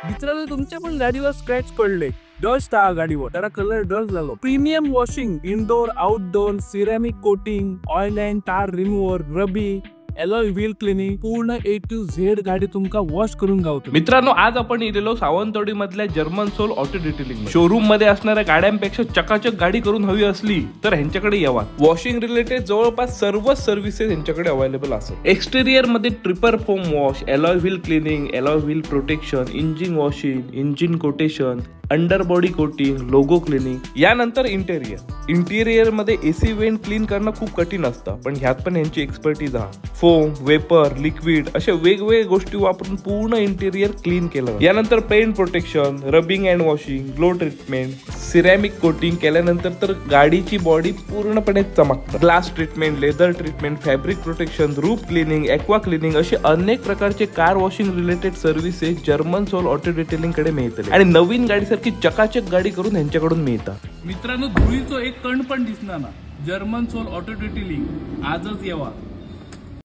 मित्रांनो, तुमच्या पण गाडीवर स्क्रॅच पडले, डस्ट हा गाडीवर, त्याला कलर डल झालो. Premium washing, indoor, outdoor, ceramic coating, oil and tar remover, rubbing, alloy wheel cleaning, पूर्ण ए टू झेड गाडी तुमका वॉश करून गावतो. मित्रांनो, आज आपण इलेलो सावंतवाडी मधल्या जर्मन सोल ऑटो डिटेलिंग शोरूम मध्ये असणाऱ्या गाड्यांपेक्षा चकाचक गाडी करून हवी असली तर ह्यांच्याकडे यावा. वॉशिंग रिलेटेड जवळपास सर्व सर्व्हिसेस यांच्याकडे अवेलेबल असतात. एक्सटेरियर मध्ये stripper foam wash, alloy wheel cleaning, alloy wheel protection, engine washing, engine quotation, underbody coating, logo cleaning. यानंतर इंटेरियर. इंटेरियर मध्ये एसी वेंट क्लीन करणं खूप कठीण असतं, पण ह्यात पण यांची एक्सपर्टीज हा. फोम, वेपर, लिक्विड अशा वेगवेगळ्या गोष्टी वापरून पूर्ण इंटेरियर क्लीन केलं जातं. यानंतर paint protection, rubbing and washing, glow treatment, ceramic coating केल्यानंतर तर गाडीची बॉडी पूर्णपणे चमकतं. Glass treatment, leather treatment, fabric protection, roof cleaning, aqua cleaning असे अनेक प्रकारचे car washing related services German soul auto detailing कडे मिळतले आणि नवीन गाडीसारखी चकाचक गाडी करून ह्यांच्याकडून मिळतात. मित्रांनो, धुळीचो एक कण पण दिसणार ना. जर्मन सोल ऑटो डिटेलिंग, आजच येवा.